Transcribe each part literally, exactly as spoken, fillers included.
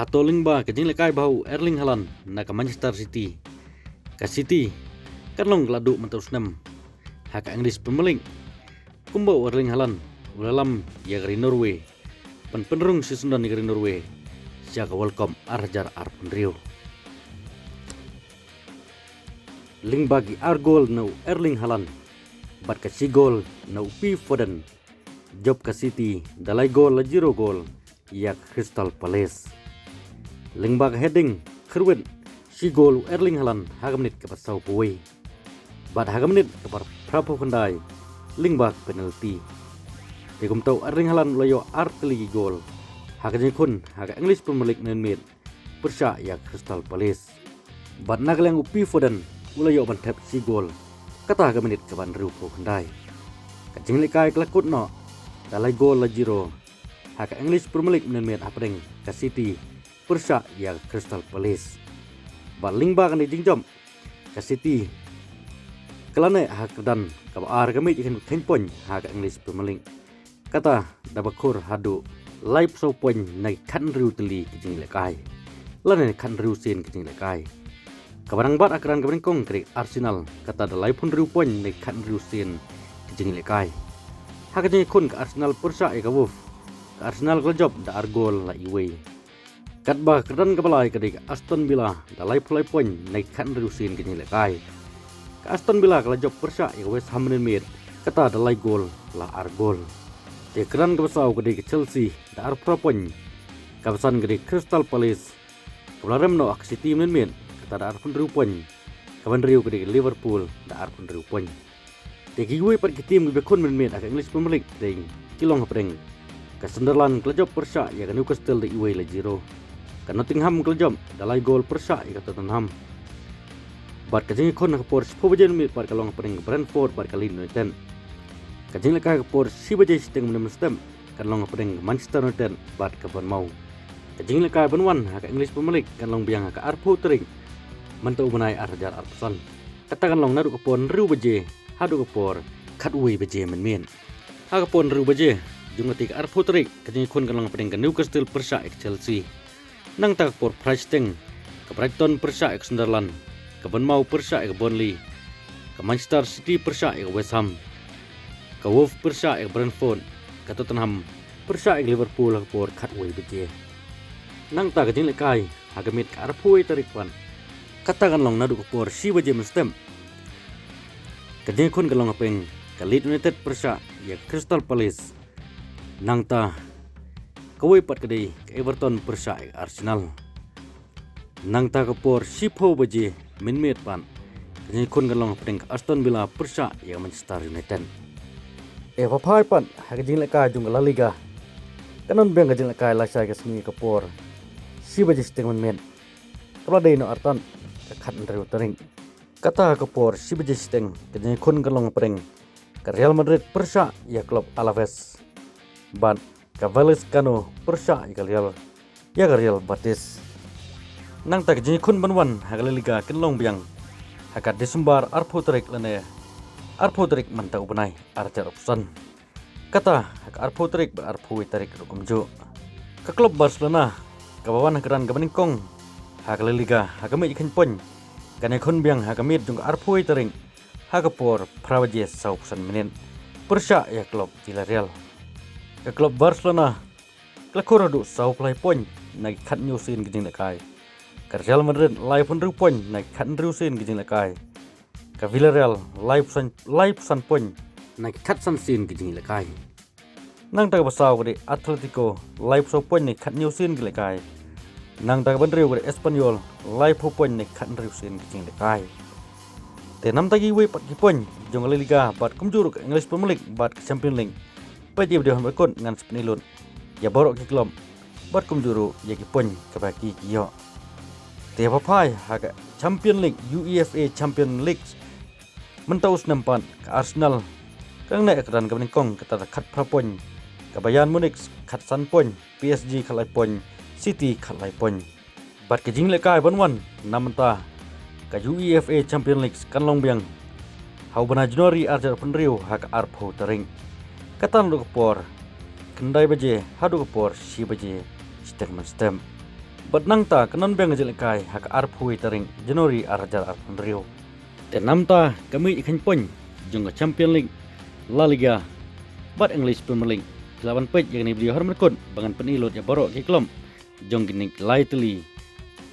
Hato lyngba ka jinglehkai bha u Erling Haaland na ka Manchester City, ka City kan long ka la duh mynta u snem ha ka English Premier League, kumba u Erling Haaland u la lam ïa ka ri Norway ban pynrung shisyndon ïa ka ri Norway sha ka World Cup ar hajar arphew hynriew. Lyngba ki ar gol na u Erling Haaland bad ka shi gol na u Phil Foden, jop ka City da lai gol la zero gol ïa ka Crystal Palace. Lyngba ka heading kyrwit shi gol u Erling Haaland ha ka minit kaba saw phew wei bad ha ka minit kaba phra phew khyndai lyngba ka penalty. Te kumta u Erling Haaland u la ïoh ar tylli ki gol ha ka jingkhun ha ka English Premier League mynmiet pyrshah ïa ka Crystal Palace. Bad na ka liang u Phil Foden u la ïoh ban thep shi gol, kata ha ka minit kaba hynriew phew khyndai. Ka jinglehkai ka la kut noh da lai gol la zero ha ka English Premier League mynmiet hapdeng ka City pyrshah ïa ka Crystal Palace. Bad lyngba kane ka jingjop, ka City ka la neh ha ka kyrdan kaba ar ka miej khein point ha ka English Premier League. Kata da ba khur haduh laiphew saw point na ki khathynriew tylli ki jinglehkai lane khathynriew sien ki jinglehkai. Kaba nang bat ha ka kyrdan kaba nyngkong ka dei ka Arsenal, kata da laiphew hynriew point na ki khathynriew sien ki jinglehkai. Ha ka jingïakhun ka Arsenal pyrshah ïa ka Wolves, ka Arsenal ka la jop da ar gol la iwei. Katba ka kyrdan kaba lai ka dei ka Aston Villa da laiphew lai point na ki khathynriew sien ki jinglehkai. Ka Aston Villa ka la jop pyrshah ïa ka West Ham mynmiet, kata da lai gol la ar gol. Te ka kyrdan kaba saw ka dei ka Chelsea da arphew phra point. Kaba san ka dei ka Crystal Palace kaba la rem noh ha ka City mynmiet, kata da arphew hynriew point. Kaba hynriew ka dei ka Liverpool da arphew hynriew point. Te kiwei pat ki team kiba ïakhun mynmiet ha ka English Premier League ki dei ki long hapdeng ka Sunderland ka la jop pyrshah ïa ka Newcastle da iwei la zero. Ka Nottingham ka la jop da lai gol pyrshah ïa ka Tottenham. Bad ka jingïakhun ha ka por shiphew baje mynmiet pat ka long hapdeng ka Brentford bad ka Leeds United. Ka jinglehkai ha ka por shi baje shiteng mynmiet mynstep kan long hapdeng ka Manchester United bad ka Bournemouth. Ka jinglehkai ban wan ha ka English Premier League kan long biang ha ka arphew tarik mynta u bnai ar hajar arphew san. Kata kan long naduh ka por hynriew baje haduh ka por khatwei baje mynmiet. Ha ka por hynriew baje jong kata ka arphew tarik, ka jingïakhun kan long hapdeng ka Newcastle pyrshah ïa ka Chelsea. Nangta ka por phra shiteng, ka Brighton pyrshah ïa ka Sunderland, ka Bournemouth pyrshah ïa ka Burnley, ka Manchester City pyrshah ïa ka West Ham, ka Wolves pyrshah ïa ka Brentford, ka Tottenham pyrshah ïa ka Liverpool ha ka por khatwei baje. Nangta ka jinglehkai ha ka miet ka arphew wei tarik pat, kata kan long naduh ka por shi baje mynstep. Ka jingïakhun ka long hapdeng ka Leeds United pyrshah ïa ka Crystal Palace. Nangta kawei pat ka dei ka Everton pyrshah ïa ka Arsenal. Nangta ka por shiphew baje mynmiet pat, ka jingïakhun kan long hapdeng ka Aston Villa pyrshah ïa ka Manchester United. Te pha phai pat ha ka jinglehkai jong ka La Liga, kan long biang ka jinglehkai lashai ka sngi ka por shi baje shiteng mynmiet, kaba la dei noh artat ka khathynriew tarik. Kata ka por shi baje shiteng, ka jingïakhun kan long hapdeng ka Real Madrid pyrshah ïa ka club Alaves bad ka Vallecano pyrshah ïa ka Real, ïa ka Real Betis. Nangta ka jingïakhun ban wan ha ka La Liga kan long biang ha ka December arphew tarik lane arphew tarik mynta u bnai ar hajar arphew san. Kata ha ka arphew tarik bad arphew wei tarik ruh kumjuh. Ka club Barcelona kaba wan ha ka kyrdan kaba nyngkong ha ka La Liga ha ka miej khein point, kan ïakhun biang ha ka miet jong ka arphew wei tarik ha ka por phra baje sawphew san minit pyrshah ïa ka club Villarreal. Ka club Barcelona ka la khur haduh sawphew lai point na ki khathynñiew sien ki jinglehkai. Ka Real Madrid laiphew hynriew point na ki khathynriew sien ki jinglehkai. Ka Villarreal laiphew san, laiphew san point na ki khatsan sien ki jinglehkai. Nangta kaba saw ka dei Atletico laiphew saw point na ki khathynñiew sien ki lehkai. Nangta kaba hynriew ka dei Espanyol laiphew point na ki khathynriew sien ki jinglehkai. Te namta kiwei pat ki point jong ka La Liga bad kumjuh ruh ka English Premier League bad ka Champions League. Peit ïa video hangne ba kut ngan sa pynlut ïa baroh ki club bad kumjuh ruh ïa ki point kaba ki ki ïoh. Te ba phai ha ka Champions League, UEFA Champions League, mynta u snem pat ka Arsenal ka nang neh ha ka kyrdan kaba nyngkong, kata da khatphra point, ka Bayern Munich khatsan point, P S G khatlai point, City khatlai point. Bad ka jinglehkai ban wan na mynta ka UEFA Champions League kan long biang ha u bnai January arhajar arphew hynriew ha ka arphew tarik. Kata naduh ka por khyndai baje haduh ka por shi baje shiteng mynstep. Bad nangta ka nonbiang ka jingïalehkai ha ka arphew tarik January ar hajar arphew hynriew. Te namta ka miej ïakhein point jong ka Champion League, La Liga bad English Premier League. Phi lah ban peit ïa kane ka video ha ryngkat ba ngan pyni lut ïa baroh ki club jong kine ki lai tylli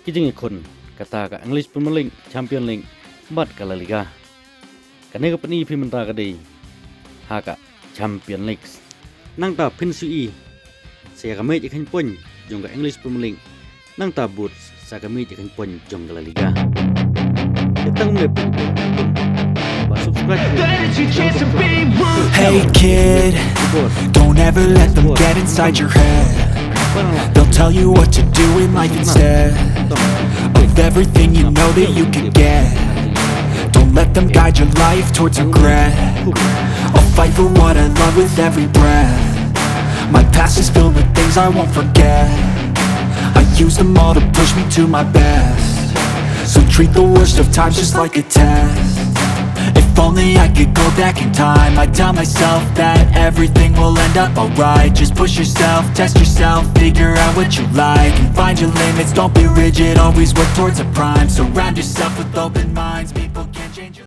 ki jingïakhun, kata ka English Premier League, Champion League bad ka La Liga. Kane ka pyni phi mynta ka dei ha ka Champion League. Nangta phin shu i sa ïa ka miej ïakhein point jong ka English Premier League, nangta bud sa ka miej ïakhein point jong ka La Liga. Te tang mynne phi ba subscribe. Hey kid, don't ever let them get inside your head. They'll tell you what to do in life instead of everything you know that you could get. Don't let them guide your life towards regret. I'll fight for what I love with every breath. My past is filled with things I won't forget. I use them all to push me to my best. So treat the worst of times just like a test. If only I could go back in time, I'd tell myself that everything will end up alright. Just push yourself, test yourself, figure out what you like, and find your limits. Don't be rigid, always work towards a prime. Surround yourself with open minds, people